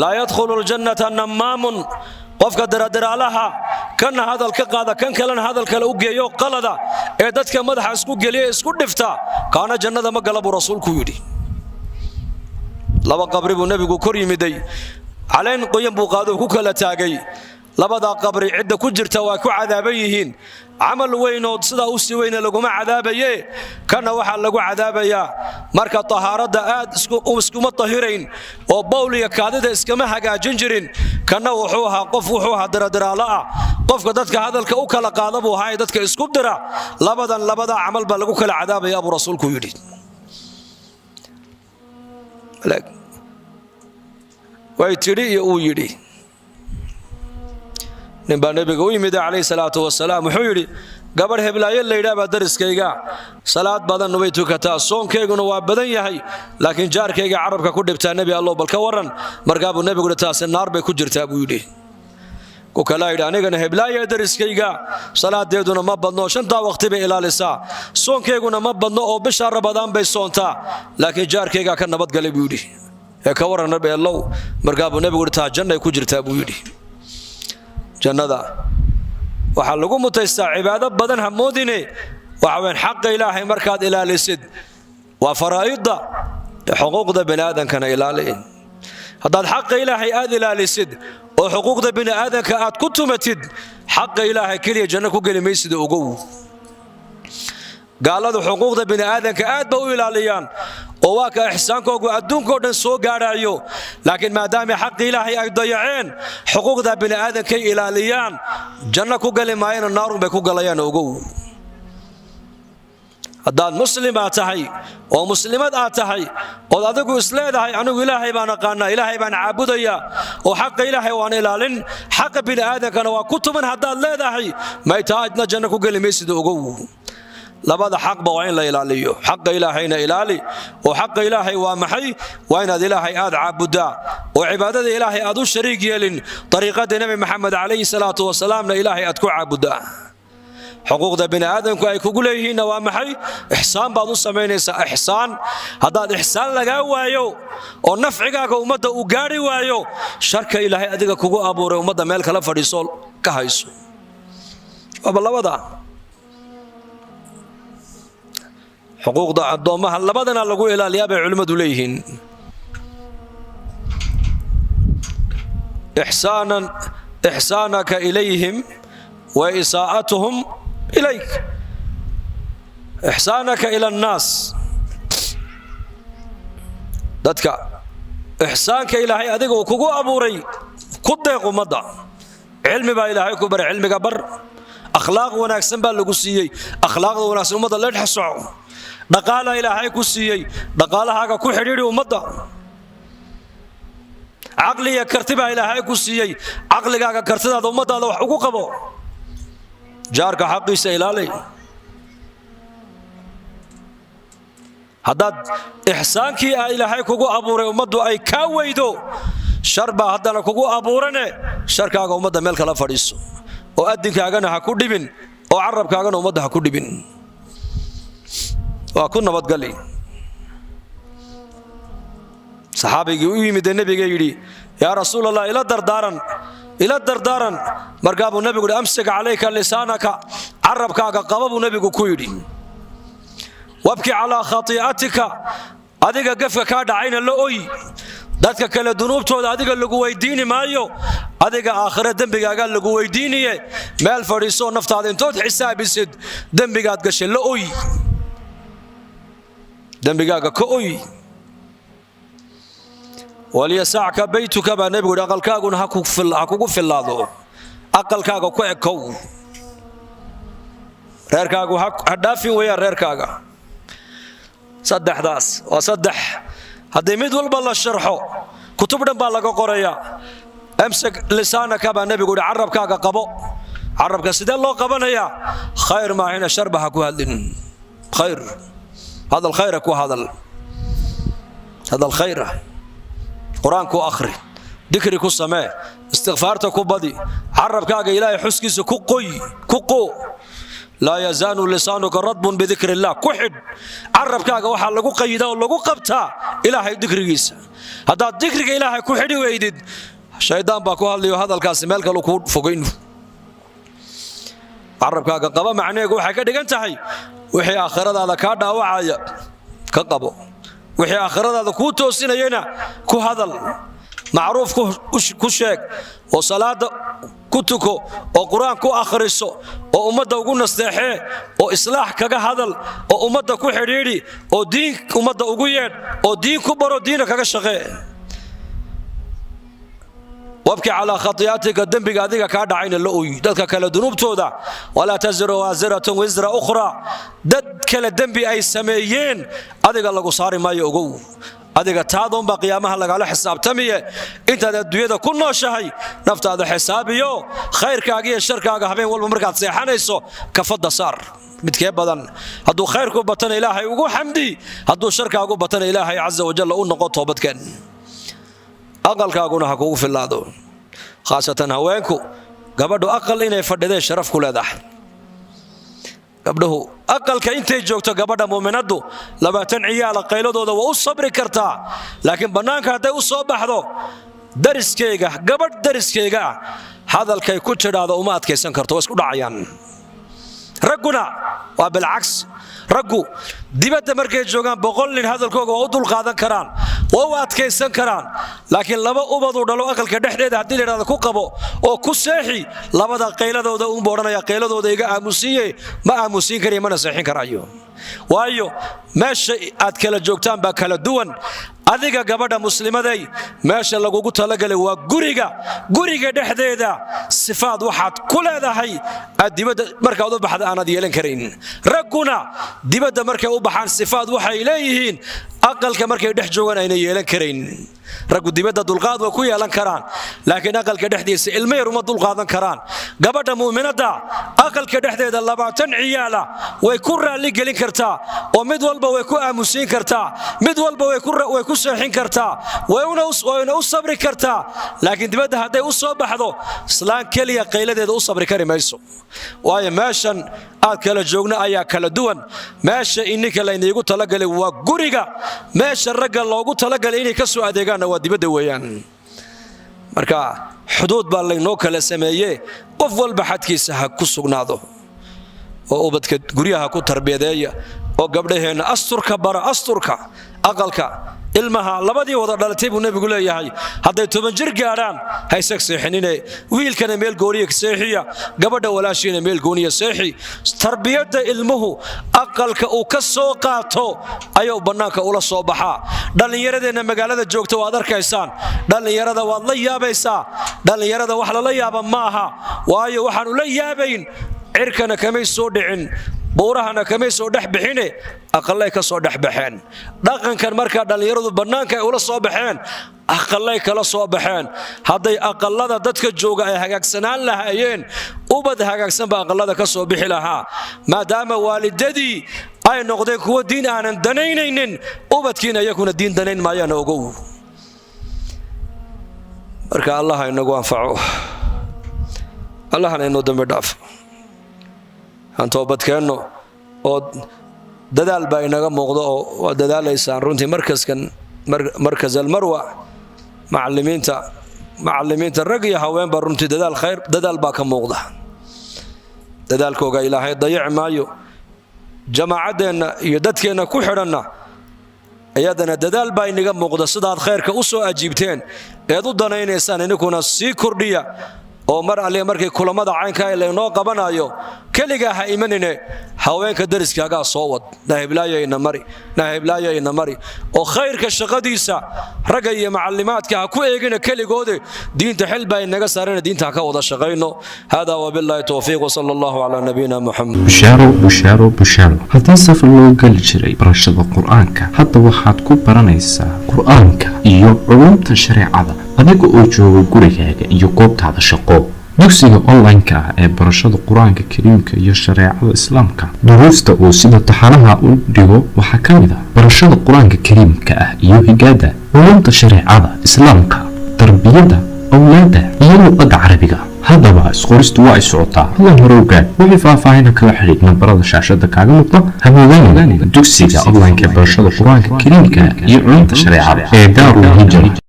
Laa yadkhulu ljannata nammaamun. Qofka diradiraalaha, kanna hadal ka qaada, kan kalena hadal kale u geeyo qalada, ee dadka madaxa isku geliya, isku dhifta, kaana jannada ma gala, buu rasuulku yidhi. Laba qabri buu nebigu kor yimiday, caleen qoyan buu qaadou ku kala taagay. Labadaa qabri cidda ku jirta waa ku cadaaban yihiin. Camal weynood sidaa u sii weyne laguma cadaabaye, kana waxaa lagu cadaabayaa marka tahaaradda aad iskuma tahirayn oo bowl iyo kaadida iskama hagaajin jirin. Kanna wuxuu ahaa qof, wuxuu ahaa diradiraalo ah, qofka dadka hadalka u kala qaada buu ahaa ee dadka isku dira. Labadan labadaa camal baa lagu kala cadaabaya, buu rasuulku yidhi. Way tidhi iyo uu yidhi. Nin baa nebiga u yimid calayhi salaatu wasalaam, wuxuu yidhi: "Gabadh heblaayo laydhaa baa dariskayga, salaad badanna way tukataa, soonkayguna waa badan yahay, laakiin jaarkayga carabka ku dhibtaa. Nebi Allow, bal ka warran?" Markaa buu nebigu yidhi: "Taasi naar bay ku jirtaa," buu yidhi. Ku kalaa yidhi: "Anigana heblaaya dariskayga, salaadeeduna ma badno, shantaa waqti bay ilaalisaa, soonkayguna ma badno oo bisha Rabadaan bay soontaa, laakiin jaarkaygaa ka nabadgalay," buu yidhi. "Ee ka warran, Nabi Allow?" Markaa buu nebigu yidhi: "Taa jannay ku jirtaa," buu yidhi. Jannada waxaa lagu mutaystaa cibaado badan hamoodine, waxa weyn xaqa Ilaahay markaad ilaalisid, waa faraa'idda, xuquuqda bani aadamkana ilaali. Haddaad xaqa Ilaahay aad ilaalisid oo xuquuqda bini aadanka aad ku tumatid, xaqa Ilaahay keliya janno ku geli maysid, ogow. Gaaladu xuquuqda bini aadanka aad ba u ilaaliyaan oo waa ka ixsaankoogu adduunkao dhan soo gaadhaayo, laakiin maadaama xaqi Ilaahay ay dayaceen, xuquuqda bini aadankay ilaaliyaan janno ku gali maayana, naarun bay ku galayaan, ogow. Haddaad muslim aad tahay oo muslimad aad tahay ood adigu isleedahay: "Anigu Ilaahay baan aqaanaa, Ilaahay baan caabudayaa oo xaqa Ilaahay waan ilaalin, xaqa bini aadankana waa ku tuman," haddaad leedahay, may taa idna janno ku geli maysid, ogow. Labada xaqba waa in la ilaaliyo. Xaqa Ilaahayna ilaali. Oo xaqa Ilaahay waa maxay? Waa inaad Ilaahay aad caabuddaa oo cibaadada Ilaahay aad u shariig yeelin, dariiqada Nebi Maxamed calayhi salaatu wasalaamna Ilaahay aad ku caabuddaa. Xuquuqda bini aadamku ay kugu leeyihiinna waa maxay? Ixsaan baad u samaynaysaa. Ixsaan, haddaad ixsaan lagaa waayo oo nafcigaaga ummadda uu gaari waayo, sharka Ilaahay adiga kugu abuuray ummadda meel kala fadhiiso ka hayso. Waaba labada xuquuqda addoommaha, labadana lagu ilaaliyaa bay culimmadu leeyihiin. Ixsaanan, ixsaanaka ilayhim wa isaa'atuhum ilayk, ixsaanaka ila annaas. Dadka ixsaanka Ilaahay adiga uu kugu abuuray ku deeq ummadda. Cilmi baa Ilaahay ku baray, cilmiga bar. Akhlaaq wanaagsan baa lagu siiyey, akhlaaqda wanaagsan ummadda la dhex soco. Dhaqaala Ilaahay ku siiyey, dhaqaalahaaga ku xidhiidhi ummadda. Caqli iyo karti baa Ilaahay ku siiyey, caqligaaga, kartidaada ummadaada wax ugu qabo. Jaarka xaqiisa ilaali. Haddaad ixsaankii a Ilaahay kugu abuuray ummaddu ay kaa weydo, shar baa haddana kugu abuurane, sharkaaga ummadda meel kala fadhiiso oo adinkaagana ha ku dhibin oo carabkaagana ummadda ha ku dhibin, waa ku nabadgali. Saxaabigii u yimid ee nebiga yidhi: "Yaa Rasuul Allah, ila dardaaran, ila dardaaran." Markaa buu nebigu yidhi: "Amsik calayka lisaanaka." Carabkaaga qaba, buu nebigu ku yidhi. "Wabki calaa khatii'atika." Adiga gefka kaa dhacayna la oy. Dadka kale dunuubtooda adiga lagu weydiini maayo, adiga aakhire dembigaagaa lagu weydiiniye. Meel fadhiisoo naftaada intood xisaabisid dembigaad gashay la oy, dembigaaga ka oy. "Walyasacka baytuka," baa nebigu yidhi. Aqalkaaguna ha kugu fillaado, aqalkaaga ku ekow, reerkaagu ha dhaafin weeyaan reerkaaga. Saddexdaas waa saddex haddii mid walba la sharxo kutub dhan baa laga qorayaa. "Amsik lisaanaka," baa nebigu yidhi, carabkaaga qabo. Carabka sidee loo qabanayaa? Khayr maahina sharba ha ku hadlin. Khayr hadal, khayra ku hadal, hadal khayra, qur-aan ku akhri, dikri ku samee, istikfaarta ku badi, carabkaaga Ilaahay xuskiisa ku qoy, ku qoo. Laa yazaalu lisaanuka radbun bidikri illah. Ku xidh carabkaaga, waxaa lagu qayidaa oo lagu qabtaa Ilaahay dikrigiisa. Haddaad dikriga Ilaahay ku xidhi weydid, shaydaan baa ku hadlayo, hadalkaasi meel kalu kuu fogayn. Carabkaaga qaba macnaheegu waxay ka dhigan tahay wixii aakhiradaada kaa dhaawacaya ka qabo, wixii aakhiradaada kuu toosinayana ku hadal. Macruuf ku sheeg oo salaada ku tuko oo Qur-aan ku akhriso oo ummadda ugu nasteexee oo islaax kaga hadal oo ummadda ku xidhiidhi oo diin ummadda ugu yeedh oo diin ku baro, diina kaga shaqee. Wabki calaa khati'aatika, dembiga adiga kaa dhacayna la oy. Dadka kale dunuubtooda, walaa taziru waasiratun wisra ukhraa, dad kale dembi ay sameeyeen adiga lagu saari maayo, ogow. Adiga taadoonbaa qiyaamaha lagala xisaabtamiye. Intaad adduunyada ku nooshahay naftaada xisaabiyo, khayrkaaga iyo sharkaaga habeen walba markaad seexanayso kafadda saar, midkee badan. Hadduu khayrku batana Ilaahay ugu xamdi, hadduu sharkaagu batana Ilaahay casa wajalla u noqo, toobadkeen. Aqalkaaguna ha kugu fillaado, khaasatan haweenku. Gabadhu aqal inay fadhideen sharaf ku leedahay. Gabdhuhu aqalka intay joogto, gabadha muuminaddu 20 ciyaala qayladooda waa u sabri kartaa, laakiin bannaanka hadday u soo baxdo, dariskeyga, gabadh dariskeyga ah hadalkay ku tidhaahdo uma adkaysan karto, waa isku dhacayaan. Ragguna waa bilcaks. Raggu dibadda markay joogaan 100 nin hadalkooga waa u dulqaadan karaan, waa u adkaysan karaan, laakiin laba ubaduu dhalo aqalka dhexdeeda haddii la yidhahdo ku qabo oo ku seexi, labada qayladooda uunbu odhanaya, qayladooda iga aamusiiye. Ma aamusiin karayo, mana seexin karayo, waayo meesha aad kala joogtaan baa kala duwan. Adiga gabadha muslimaday, meesha lagugu talagalay waa guriga. Guriga dhexdeeda sifaad waxaad ku leedahay aad dibadda markaad u baxda aanad yeelan karayn. Ragguna dibadda markay u baxaan sifaad waxay leeyihiin aqalka markay dhex joogaan ayna yeelan karayn. Raggu dibadda dulqaad way ku yeelan karaan, laakiin aqalka dhexdiisa ilmo yar uma dulqaadan karaan. Gabadha mu'minadda aqalka dhexdeeda 20 ciyaala way ku raalli gelin kartaa oo mid walba way ku aamusiin kartaa, mid walba way ku seexin kartaa, wayna u sabri kartaa, laakiin dibadda hadday u soo baxdo islaan keliya qayladeeda u sabri kari mayso, waayo meeshan aad kala joogna ayaa kala duwan. Meesha ininka layniigu talagalay waa guriga, meesha ragga loogu talagalay inay ka soo adeegaanna waa dibadda weeyaan. Marka xuduud baa laynoo kala sameeye, qof walba xadkiisa ha ku sugnaado oo ubadka guryaha ku tarbiyadeeya oo gabdhaheenna asturka bara, asturka aqalka. Ilmaha labadii wada dhalatay buu Nebigu leeyahay, hadday 10 jir gaadhaan ha isag seexinine, wiilkana meel gooniya seexiya, gabadha walaashiina meel gooniya seexi. Tarbiyadda ilmuhu aqalka uu ka soo qaato ayuu bannaanka ula soo baxaa. Dhallinyaradeenna magaalada joogta waad arkaysaan, dhallinyarada waad la yaabaysaa. Dhallinyarada wax lala yaaba ma aha, waayo waxaanu la yaabayn cirkana kamay soo dhicin, buurahana kamay soo dhex bixine, aqallay ka soo dhex baxeen. Dhaqankan markaa dhallinyaradu bannaanka ay ula soo baxeen, aqallay kala soo baxeen. Hadday aqallada dadka jooga ay hagaagsanaan lahaayeen, ubad hagaagsan baa aqallada ka soo bixi lahaa. Maadaama waalidadii ay noqdeen kuwo diin aanan danaynaynin, ubadkiina iyakuna diin danayn maayaan, ogow. Marka Allah inagu anfaco, Allahna inuu dambi dhaafo, aan toobadkeenno oo dadaal baa inaga muuqdo oo waad dadaalaysaan runtii. Markaskan, Markas Almarwa, macalimiinta rag iyo haweenba runtii dadaal, khayr, dadaal baa ka muuqda. Dadaalkooga Ilaahay dayaci maayo. Jamaacaddeenna iyo dadkeenna ku xidhanna iyadana dadaal baa inaga muuqda. Sidaad khayrka u soo ajiibteen eed u danaynaysaan, ininkuna sii kordhiya oo mar alle markii kulamada caynkaa laynoo qabanayo keligaa ha imanine, haweenka dariskaagaa soo wad, nahiblaayo ina mari, nahiblaayo ina mari, oo khayrka shaqadiisa ragga iyo macallimaadka ha ku eegina keligoode. Diinta xil baa inaga saarana, diinta ha ka wada shaqayno. Hada wabillahi towfiiq, wsala Allahu calaa nabiyina Muxamed. Bushaaro, bushaaro, bushaaro! Haddii safar loo geli jiray barashada Qur-aanka, hadda waxaad ku baranaysaa Qur-aanka iyo culumta shareecada adiga oo jooga gurigaaga iyo goobtaada shaqo. Dugsiga online-ka ah ee barashada Qur-aanka Kariimka iyo shareecada Islaamka, duruusta uu sida taxanaha u dhigo waxaa ka mid ah barashada Qur-aanka Kariimka ah iyo higaada, culumta shareecada Islaamka, tarbiyada awlaadda iyo luqadda Carabiga. Haddaba isqoristu waa ay socotaa, hadan hore ogaad. Wixii faahfaahina kala xidhiidh nambarada shaashada kaaga muuqda. Hamoodaan dugsiga online-ka ee barashada Qur-aanka Kariimka iyo culumta shareecada ee Daarul Hijra.